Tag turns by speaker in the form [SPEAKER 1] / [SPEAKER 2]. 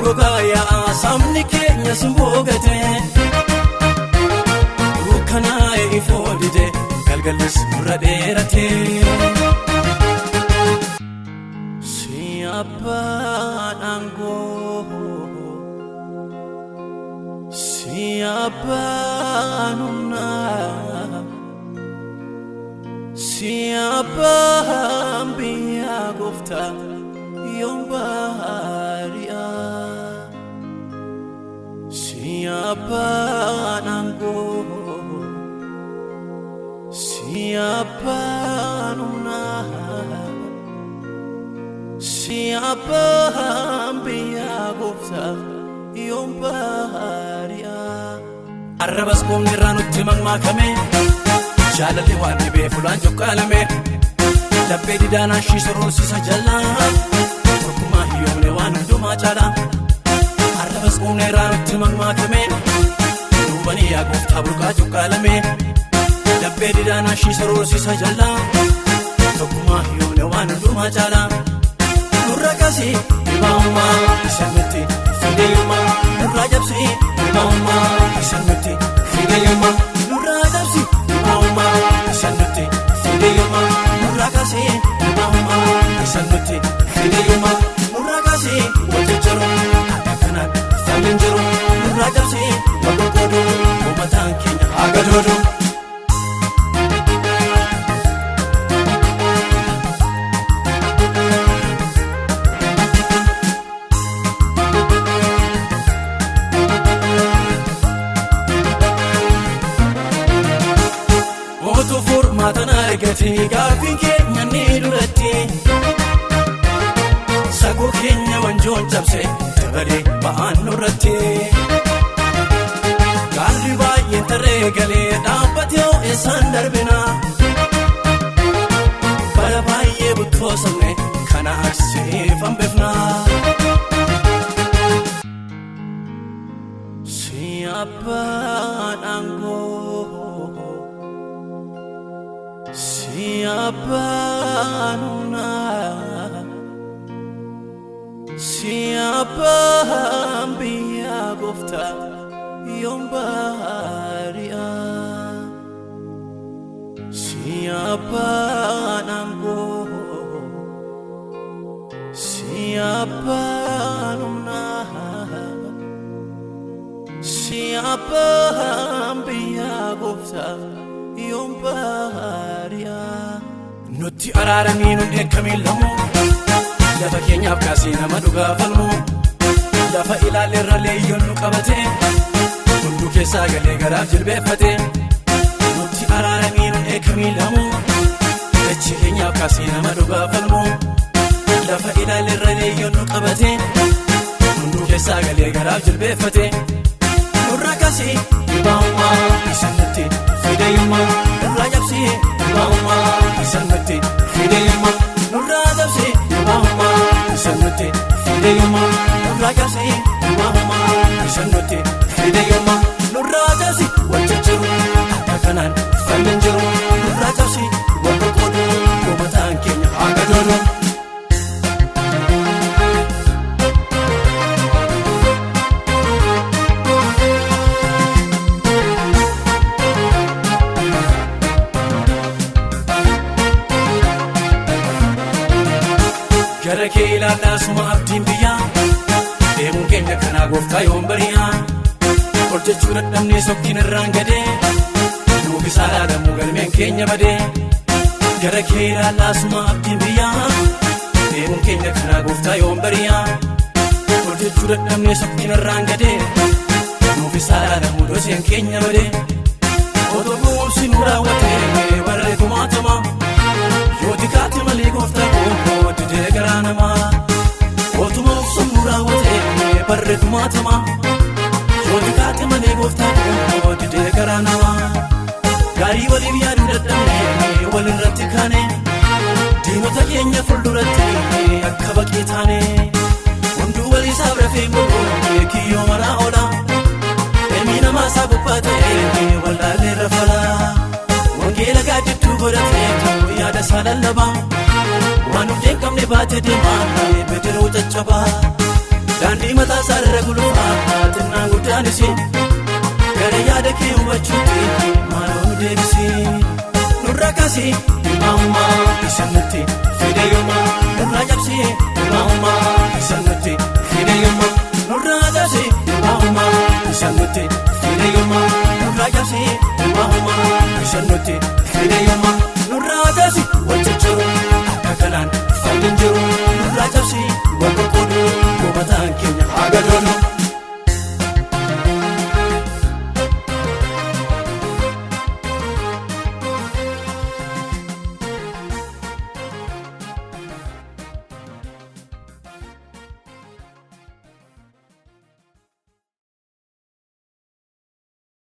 [SPEAKER 1] Gogaa yaa'a sabni keenya simboo gatee. Dukkanaa'e ifoo dide galgallis nurra dheerate. Si abbaan aangoo, si abbaan humnaa, si abbaan biyyaa gooftaa yoom baari'aa. Si abbaan aangoo, si abbaan humnaa, si abbaan biyyaa gooftaa yoom baari'aa. Arrabas qoomni irraa nutti mammaakame, jaalalli waan dhibee fulaan cuqqaalame, laphee didaanaan shii sororsiisa jalaa, tokkummaa hiyyoomne waan hundumaa caalaa. Arrabas qoomni irraa nutti mammaakame, duubanii yaa gooftaa burqaa cuqqaalame, laphee didaanaan shii sororsiisa jalaa, tokkummaa hiyyoomne waan hundumaa caalaa. Nurra kasii dhibaa'ummaa isa nutti fideeyummaa, nurra jabsii dhibaa'ummaa isa nutti fideeyummaa, nurra jabsii dhibaa'ummaa isa nutti fideeyummaa, nurra kasii dhibaa'ummaa isa nutti fideeyummaa, nurra kasii wal jijjiiru akka kanaan falli hin jiru, nurra jabsii wal qoqqoodu uummataan keenya haa gadoodu. Mootu furmaatan argate gaaffiin keenya ni duratti. Sagoo keenya wanjoon cabse dabalee ba'aan nurratti. Gaarri baay'een tarree galee dhaabbatee ho'eessaan darbina. Bara baay'ee buttoosamne kana aksiifan beekna. Si abbaan aangoo, si abbaan humnaa, si abbaan biyyaa gooftaa yoom baari'aa. Si abbaan aangoo, si abbaan humnaa, si abbaan biyyaa gooftaa yoom baari'aa. Nutti araaramii nun dheekkamiin lamu, lafa keenyaaf kaasee nama dhugaa falmu, lafa ilaalleerra leeyyoon nu qabate, hunduu keessaa galee garaaf jilbeeffate. Nutti araaramii nun dheekkamiin lamu, dachee keenyaaf kaasee nama dhugaa falmu, lafa ilaalleerra leeyyoon nu qabate, hunduu keessaa galee garaaf jilbeeffate. Nurra kasii dhibaa'ummaa isa nutti fideeyummaa, nurra jabsii dhibaa'ummaa isa nutti fideeyummaa, nurra jabsii dhibaa'ummaa isa nutti fideeyummaa, nurra jabsii dhibaa'ummaa isa nutti fideeyummaa, nurra jabsii wal jijjiiru akka kanaan falli hin jiru, nurra jabsii wal qoqqoodu uummataan keenya haa gadoodu. Gara kee ilaallaa suma abdiin biyyaa, deemuun keenya kanaa gooftaa yoom bari'aa. Hojjechuu dadhabnee sokkiin irraan gadee, nuuf isaa laalamuu galmeen keenya badee. Gara kee ilaallaa suma abdiin biyyaa, deemuun keenya kanaa gooftaa yoom bari'aa. Hojjechuu dadhabnee sokkiin irraan gadee, nuuf isaa laalamuu doseen keenya badee. Otoo gowwoomsi nu raawwatee barree kumaatama, yoo xiqqaate malee gooftaa koo didee garaa namaa. Otuma obsuun nu raawwatee barree kumaatama, yoo xiqqaate malee gooftaa koo didee garaa namaa. Gaarii waliif yaaduu dadhabnee wal irratti kaane, diinota keenya fuulduratti akka baqee taane. Hunduu waliisaaf rafee buluu kiyyoo maraa oola. Ilmi namaa isaa gubbaa ta'ee wallaalee rafala. Wangeela gaaddidduu godhateetu yaada isaa lallabaa. Waan hundee hin qabne baatee deemaa bidiruu caccabaa. Daandii mataa isaarra gulufaa xinnaan guddaanis gara yaada kee hubachuutti maaloo nu deebisi. Nurraa kaasi dhimma isa nutti fide yooma, nurraa cabsi dhimma isa nutti fide yooma, nurraa cabsi dhimma isa nutti fide yooma, nurraa cabsi dhimma isa nutti fide yooma, nurraa cabsi hojjechuu.